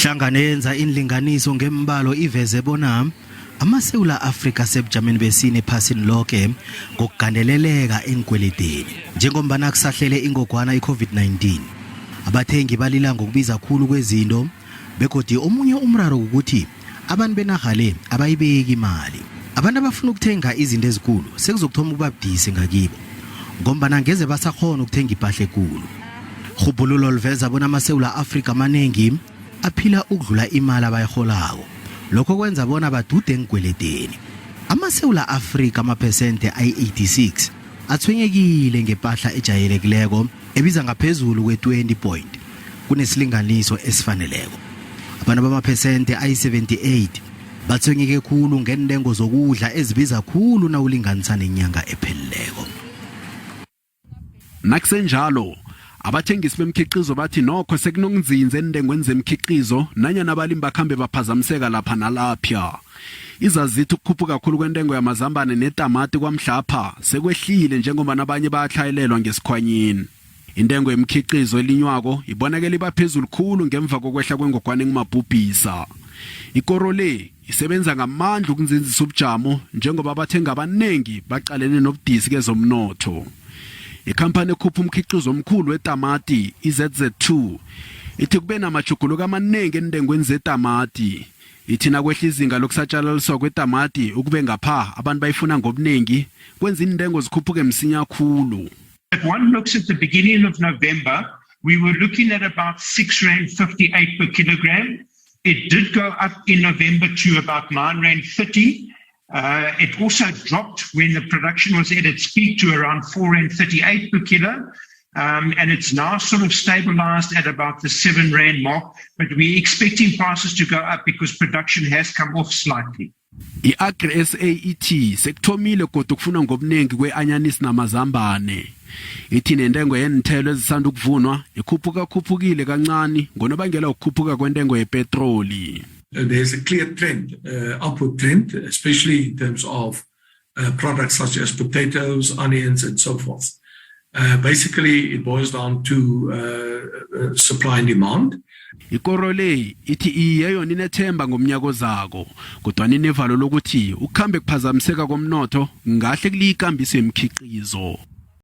Ihlangano eyenza inlinganiso ngembalo iveze bona amaSewula Afrika sebujameni besine ephasini loke ngokugandeleleka eenkweledeni njengombana kusahlele ingogwana i-COVID-19. Abathengi balila ngokubiza khulu kwezinto begodi omunye umraro kukuthi abantu benarha le abayibeki imali. Abantu abafuna ukuthenga izinto ezikulu sekuzokuthoma ukuba budisi ngakibo ngombana ngeze basakghona ukuthenga ipahla ekulu. Rhubhululo liveza bona amaSewula Afrika amanengi aphila ukudlula imali abayirholako. Lokho kwenza bona badude eenkweledeni. AmaSewula Afrika amaphesente ayi-86 athwenyekile ngepahla ejayelekileko ebiza ngaphezulu kwe-20 point kunesilinganiso esifaneleko. Abantu bamaphesente ayi-78 bathwenyeke khulu ngeentengo zokudla ezibiza khulu nawulinganisa nenyanga ephelileko. Nakusenjalo, abathengisi bemikhiqizo bathi nokho sekunokunzinza eentengweni zemikhiqizo nanyana abalimi bakhambe baphazamiseka lapha nalapha. Izazi zithi ukukhuphuka khulu kwentengo yamazambane netamati kwamhlapha sekwehlile njengoba abanye bayatlhayelelwa ngesikhwanyeni. Intengo yemikhiqizo elinywako ibonakele iba phezulu khulu ngemva kokwehla kwengogwana engumabhubhisa. Ikoro le isebenza ngamandla ukunzinzisa ubujamo njengoba abathengi abanengi baqalene nobudisi kezomnotho. Ikhamphani ekhupha umkhiqizo omkhulu wetamati iZZ2 ithi kube namatjhuguluko amaningi entengweni zetamati. Ithi nakwehla izinga lokusatjalaliswa kwetamati ukube ngapha abantu bayifuna ngobuningi kwenza iintengo zikhuphuke msinya khulu. If one looks at the beginning of November, we were looking at about 6 Rand 58 per kilogram. It did go up in November to about 9 Rand 30. It also dropped when the production was at its peak to around 4 Rand 38 per kilo. And it's now sort of stabilized at about the 7 Rand mark. But we're expecting prices to go up because production has come off slightly. I-Agri SA ithi sekuthomile godu ukufuna ngobuningi kwe-anyanisi namazambane. Ithi nentengo yeenthelo ezisanda ukuvunwa ikhuphuka khuphukile kancane ngonobangela wokukhuphuka kwentengo yepetroli. There's a clear trend, upward trend, especially in terms of products such as potatoes, onions, and so forth. Basically, it boils down to supply and demand. Ikoro le ithi iye yona inethemba ngomnyaka ozako kodwa inevalo lokuthi ukhambe kuphazamiseka komnotho ngahle kuliyikambiso yemikhiqizo.